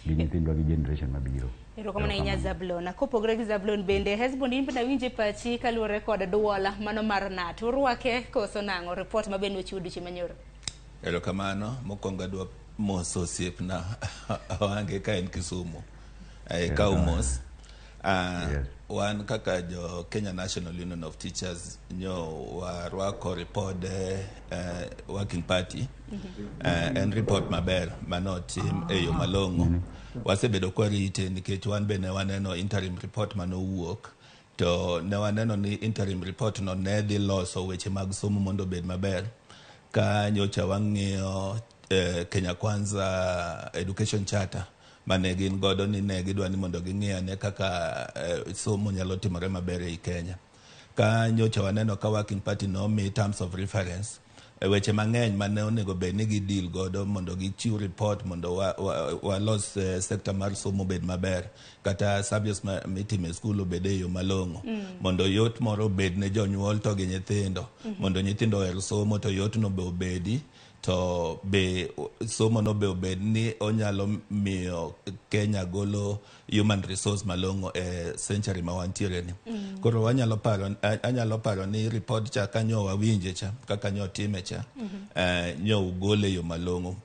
Gi nyithindwa gi generation mabiro. Erokamano ahinya, Zablon. Kopogore gi Zablon bende, Hesbon, in bende awinje pachi kaluwore kod duol mano mar KNUT. Urwake koso nang'o report ma bende ochiwo dweche manyoro? Erokamano. Mokwongo adwa moso osiepna Owange ka en Kisumu. Kaw mos. Wan kaka jo Kenya National Union of Teachers nyo warwako ripod Working Party. En report maber manotim e yo malong'o. Wasebedo kwarite nikech wan be ne waneno interim report manowuok, to ne waneno ni interim report no ne dhi loso weche mag somo mondo obed maber. Ka nyocha wang'iyo Kenya Kwanza Education Charter mane gin godo ni ne gidwa ni mondo ging'i ane kaka somo nyalo timore maber ei Kenya. Ka nyocha waneno ka Working Party nomi terms of reference e weche mang'eny mane onego bed ni gideal godo mondo gichiw report mondo walos sector mar somo obed maber, kata subjects mitimo e skul obed e yo malong'o, mondo yot moro obed ne jonyuol to gi nyithindo, mondo nyithindo oher somo, to yot no be obedi, to be somo no be obed ni onyalo miyo Kenya golo human resource malong'o e century ma wantiere ni. Koro wanyalo paro, anyalo paro ni report cha kanyo wawinje cha kaka nyo time cha, nyo ugole e yo malong'o.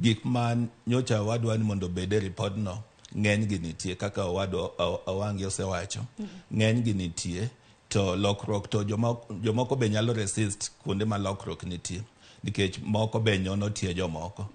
Gik ma nyocha wadwa ni mondo obed e report no, ng'eny gi nitie kaka owadwa Owangi osewacho. Ng'eny gi nitie, to lokruok to jomoko be nyalo resist kuonde ma lokruok nitie, nikech moko be nyono tie jomoko.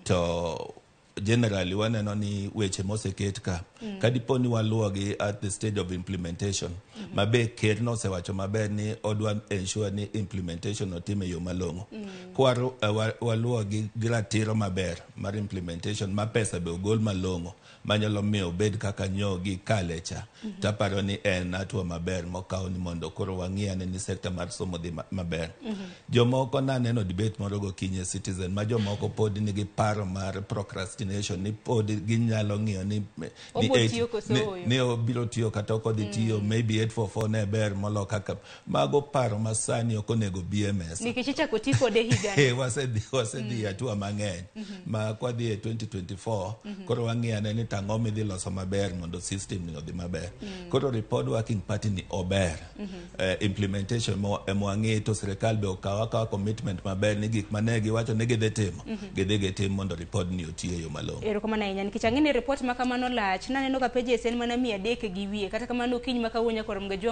To generally waneno ni weche moseket ka, ka dipo ni waluwogi at the stage of implementation, ma be ker nosewacho maber ni odwa ensure ni implementation otim e yo malong'o, kwa waluwogi gi ratiro maber mar implementation, ma pesa be ogol malong'o manyalo miyo obed kaka nyo gi kale cha, taparo ni en hatua maber mokaw ni mondo koro wang'i ane ni sector mar somo dhi maber. Jomoko naneno debate moro gokinyi e Citizen ma jomoko pod nigi paro mar procrastination ni pod ginyalo ng'iyo ni Obiro tiyo koso oyo? Ni obiro tiyo kata ok odhi tiyo. Maybe 844 ne ber molo kaka mago paro ma sani ok onego bi e mesa. Nikech ichako ti kode higani. Wasedhi hatua mang'eny ma kwadhi e 2024, koro wang'i ane ni tang'o midhi loso maber mondo system ni odhi maber. Koro report Working Party ni ober. Implementation mo ema wang'i, to sirikal be okaw akawa commitment maber ni gik mane giwacho ni gidhi timo, gidhi gitim mondo report ni oti e yo malong'o. Erokamano ahinya, nikech ang'e ni report ma kamano lach. Naneno ka pages en mana 300 gi wiye. Kata kamano, okinyi ma kawuono nyaka romo ga jwang'o.